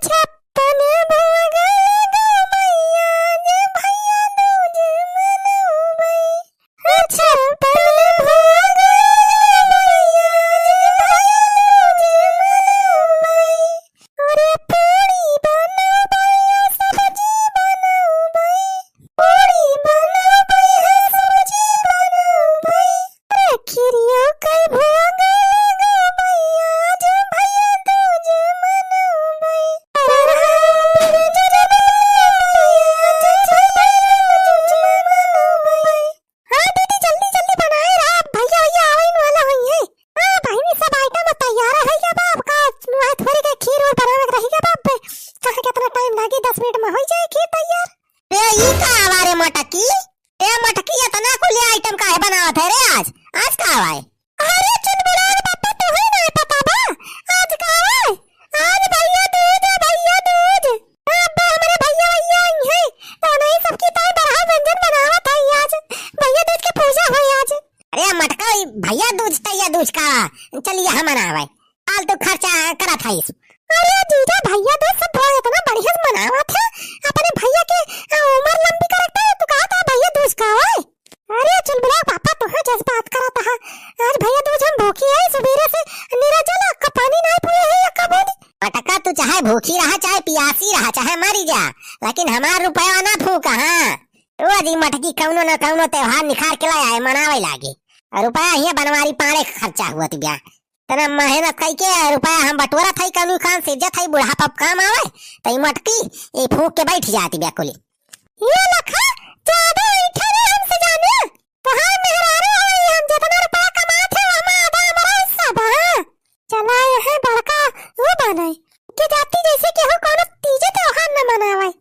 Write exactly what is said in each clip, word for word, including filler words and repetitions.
छप्पन भोग लगा मैया, जे भैया दूज मनौबै। छप्पन भोग लगा मैया, जे भैया दूज मनौबै। अरे पूरी बनौबै, सब्जी बनौबै। पूरी बनौबै, सब्जी बनौबै। अरे खीरियो के भोग लगौबै, आज भैया दूज मनौबै। अरे राम रे, आज भैया दूज मनौबै। हाँ दीदी, जल्दी जल्दी बनाए रहा, भैया भैया आवे वाला होइहैं। हाँ बहिनी, सब item तैयार है क्या बाप का? वह थोड़ी के खीर और बनावे के रही क्या बाप? कहाँ कितना time लागी, दस मिनट में हो जाए खीर तैयार। रे ई का आवा रे मटकी? ए मटकी, इतना कुल item काहे बनावत है रे आज? आज का आवा है? अरे चुलबुलाल बापा, तोहे ना पता बा? आज का आवा है? आज भैया दूज है, भैया दूज। अब्बे हमरे भैया भैया आई है, तो नहीं सबकी ताई बरहा व्यंजन बनावत है आज। भैया दूज के पूजा होई आज। अरे मटका, ई भैया दूज, तैया दूज का? चल यहाँ मनावे। फालतू खर्चा करत हईस। अरे जीजा, भैया दूज सब बहुत इतना बढ़िया से मनावत है। अपने भैया के, अ, उम्र लंबी करत है, तू कहत है भैया दूज का होय? अरे चुलबुला पापा, तोहे जस बात करत है। आज भैया दूज हम भूखी है, सुबेरे से निरा जल अक्का पानी नाय पिए है, अक्का बूंद। मटका, तू चाहे भूखी रहा, चाहे पियासी रहा, चाहे मरी जा, लेकिन हमार रुपया ना फूका, हाँ। रोज ई मटकी कौनो न कौनो त्योहार निखार के लाए आए, मनावे लागे। और रुपया हियाँ बनवारी पाड़े खर्चा हुआ ती ब्या। तना मेहनत कई के रुपया हम बटोरत हई, कौनो काम से इज्जत हई, बुढ़ापा पे काम आवे, त ई मटकी, ई फूक के बैठ जाती ब्या कुली। ये लखा, ज्यादा ऐठा ना हमसे जाने। तोहार मेहरारू हई, हम जितना रुपया कमात है, ओमा आधा हमारा हिस्सा बा। चला, यह बड़का वो बनाई के जाती, जैसे केहू कौनो तीजे त्योहार न मनावे।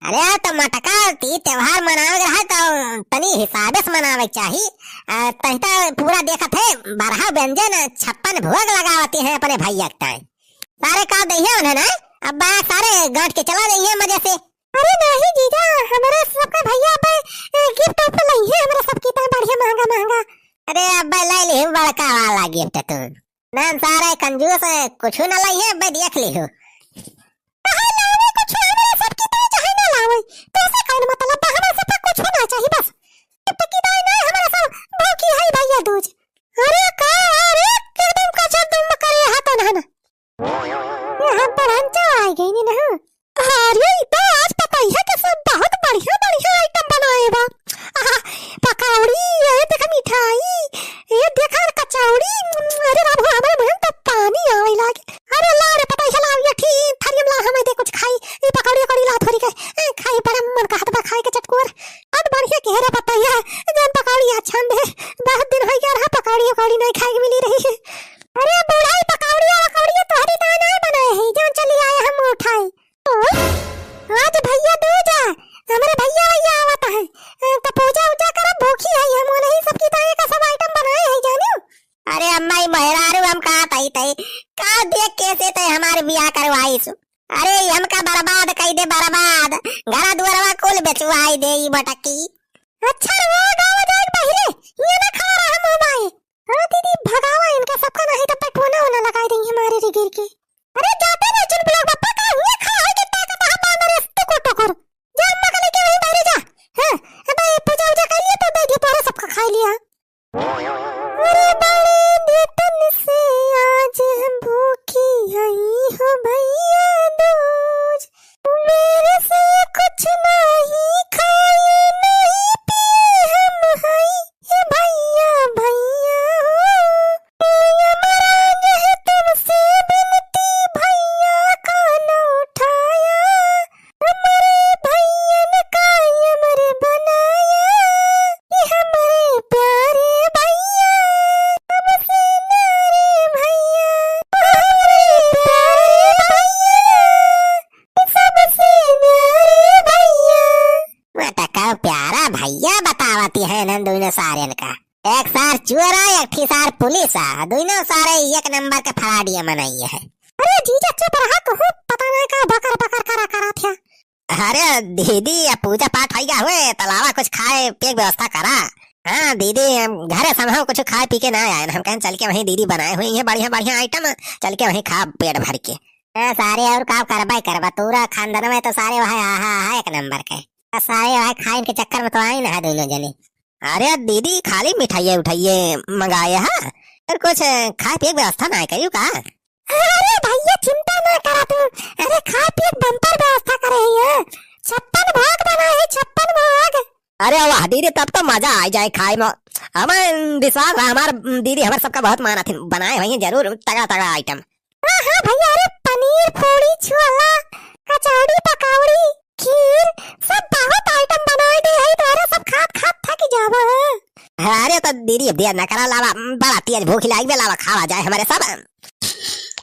अरे, तो मटका तीज त्योहार मनावे के रहे, तो तनी हिसाबे से मनावे के चाही। आ, तही तो पूरा देखत है, बारह व्यंजन, छप्पन भोग लगावती हैं अपने भैया के ताई। सारे का दइहे उन्हें ना, अब बा सारे गांठ के चला दइहे मजे से। अरे नहीं जीजा, हमारे सबका भैया अब, ए, gift उफ्ट लइहे हमारे सबकी ताई बढ़िया महंगा महंगा। अरे अब ले लिहू बड़का वाला gift तू। ना सारे कंजूस, कुछ न लइहे, बे देख लिहू। चाहे लावे कुछ, हमरा सब की ताई चाहे ना लावे, तोसे कौन मतलब बा? हमरा सब का कुछ ना चाही बस। तब तक की ताई ना, हमरा सब भूखी है भैया दूज। अरे का, अरे एकदम कचर दुम करे हाथ ना ना। यहाँ पर हम चढ़ाई गई नी ना। अरे, ई तो आज पता ही है कि सब बहुत बढ़िया, बढ़िया item बनाए बा। आहा, पकौड़ी, ये देखा मिठाई, ये देखा कचौड़ी। अरे राम हो, हमारे मुंह में तो पानी आवे लागे। अरे ला रे, पता ही है, ला, ये ठी-, थरियम ला, हमें दे कुछ खाई। ये पकौड़ी, पकौड़ी ला थोड़ी के, ए, खाई, बड़ा मन कहत बा खाए के चटकोर। बहुत बढ़िया कह रहा पता ही है, जौन पकौड़ी आज छान दे। बहुत दिन हो गया रहा, पकौड़ी, पकौड़ी नहीं खाए के मिली रही है। अरे बूढ़ा, ई पकौड़िया वकौड़िया तोहरी दाई नाय बनाए है, जौन चली आए हम उठाई। ओए, आज भैया दूज है, हमरे भैया भैया आवत है, अ, त पूजा उजा करब, भूखी है हम, ओनही सबकी ताई का सब item बनाए है, जानियो। अरे अम्मा, ई मेहरारू हम का तई तई, का देख कैसे तई हमार बियाह करवाइस। अरे ई हमका बर्बाद कई दे, बर्बाद, घरा दुआरवा कुल बेचवाई दे ई मटकी। अच्छा रे, वो गाँव जाए पहिले, ये ना खड़ा रहा मुँह बाए। हाँ दीदी, भगावा इनका सबका, नहीं तो पेटवना होना लगाई देंगे हमारे रे गिर के। अरे जाते नहीं चुलबुला बापा का हुआ खा है कितना का तहा बांदर है टुकुर टुकुर। जा अम्मा का लेके वहीं बाहर जा। हाँ, अब ये पूजा उजा कर लिया तो दे दिया, तोरा सबका खा लिया। अरे बड़े दिन से आज हम भूखी हई हो भैया दूज। मेरे से कुछ नहीं खाए, नहीं पिए हम हई, ये भैया, भैया हो। ये यमराज है तुमसे विनती, भैया का न उठाया। हमारे भैया ने कायम रे बनाया, ये हमारे प्यारे भैया, सबसे न्यारे भैया, हमारे प्यारे भैया। सबसे न्यारे भैया। मटका प्यारा भैया बतावती है इन्हन दुइनो सारेन का। एक सार चोर आ, एक ठी सार पुलिस आ, दुइनो सारे एक नंबर के फराडिया मनई है। अरे जीजा चुप रहा, कहूँ पता नहीं का बकर बकर करा करा था। अरे दीदी, अब पूजा पाठ हो गया हुए, तलावा कुछ खाए पिए के व्यवस्था करा। हाँ दीदी, हम घरे समझो कुछ खाए पी के ना आए, हम कहें चल के वहीं दीदी बनाए हुए हैं बढ़िया बढ़िया item, चल के वहीं खा पेट भर के। हाँ, सारे और का करबा ही करबा, तोरा खानदान में तो सारे वह आहा, आहा, एक नंबर के। आ, सारे वह खाइन के चक्कर में तो आई ना दोनों जने। अरे दीदी, खाली मिठाइये उठाइये मंगाए हा, और कुछ खाए पिए के व्यवस्था ना करियो का? अरे भैया, चिंता ना करा तू। अरे, खाए पिए के बम्पर व्यवस्था करे ही है। छप्पन भोग बनाए है, छप्पन भोग। अरे वाह दीदी, तब तो मजा आ जाए खाए में। हमें विश्वास बा, हमार दीदी हमार सबका बहुत मानत हिन, बनाए होइहैं जरूर तगड़ा तगड़ा आइटम। हाँ, हाँ भैया, अरे पनीर, पूड़ी, छोला, कचौड़ी, पकौड़ी, खीर, सब बहुत आइटम बनाए दे है, तो अरे सब खात खात थक जाबो है। अरे तो दीदी, अब देर ना करा, लावा, बड़ा तेज भूख लागी बे, लावा खावा जाए हमारे सब।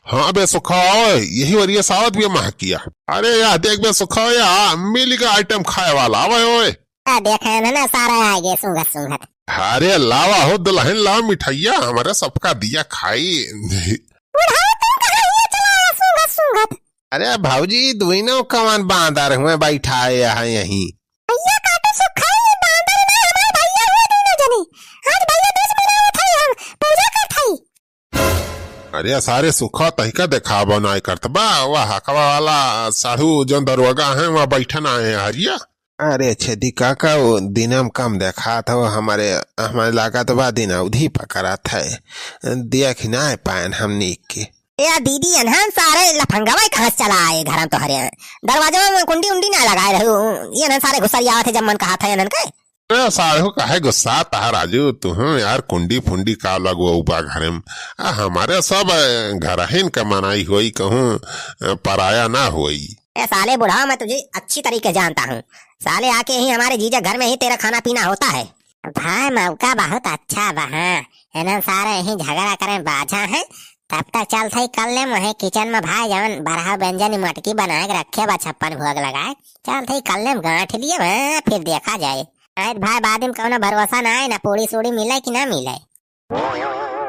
हाँ बे सुखा, ओए, यही वरिया सावत भी महकिया। अरे यार देख बे सुखा, या मिल गया आइटम खाए वाला, आवे ओए। आ, देखे ना, ना, सारा आ गए सूंघत सूंघत। अरे लावा हो दुल्हन, लावा मिठाइया, हमारे सबका दिया खाई। बुढ़ाऊ, तुम कहाँ हियाँ चला आया सूंघत सूंघत? अरे भौजी, दुइनो कवन बांदर हुए बैठा है यहाँ यहीं। भैया काटो सुखाई, बांदर ना, हमारे भैया हुए दोनों जने। आज भैया दूज मनावत है, हम पूजा करत हई। अरे सारे सुखा, तहिका देखावा नाय करत बा, वह हकवा वाला साढ़ू जौन दरोगा है, वहाँ बैठन आए हैं हरिया। अरे छेदी काका, वो दिनम कम देखात हो, हमारे, हमारे लागत बा दिन अवधि पकड़त है, देख नाय पाएन हमनी के। ए दीदी, एनहन सारे लफंगवा कहाँ से चला आए घर में तोहरे? दरवाजा में कुंडी उंडी ना लगाए रहू, ये एनहन सारे घुसरियावत है जब मन कहा था एनहन के। अरे साढ़ू, काहे गुस्सा तहा राजू, तुहूँ यार कुंडी फुंडी का लगवऊ बा घरे में। आ, हमारे सब, अ, घरहिन के मनाई होई, कहूँ, अ, पराया ना होई। ए साले बुढ़ावा, मैं तुझे अच्छी तरीके जानता हूँ। साले आके ही हमारे जीजा घर में ही तेरा खाना पीना होता है। भाई मौका बहुत अच्छा बा, हाँ। एनन सारे यहीं झगड़ा करे बाझा है, तब तक चल थई कर लेम वहीं किचन में भाई जवन बरहा व्यंजन मटकी बनाए के रखे बा छप्पन भोग लगाए, चल थई कर लेम गांठ लिए, हाँ, फिर देखा जाए। नहीं तो भाई बाद में कौनो भरोसा ना आए, ना पूड़ी सूड़ी मिले कि ना मिले।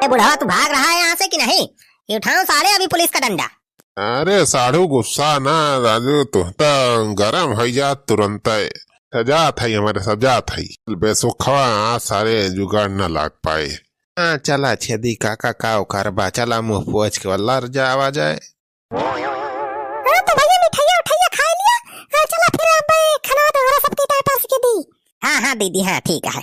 ए बुढ़वा, तू भाग रहा है यहाँ से कि नहीं? ये उठाओ साले अभी पुलिस का डंडा। अरे साढ़ू गुस्सा ना राजू, तू तो गरम हो जा तुरंत। सजात है हमारे, सजात है। बेसुखवा, आज सारे जुगाड़ ना लाग पाए। हाँ, चला छेदी काका, का ओकर बा, चला मुँह पोछ के वल्ला जावा जाए। हाँ, तो भैया मिठाइया उठाइया खा लिया। हाँ, चला फिर अब खाना तो हमरा सबके टाइम पास के दी। हाँ, हाँ दीदी, हाँ ठीक है।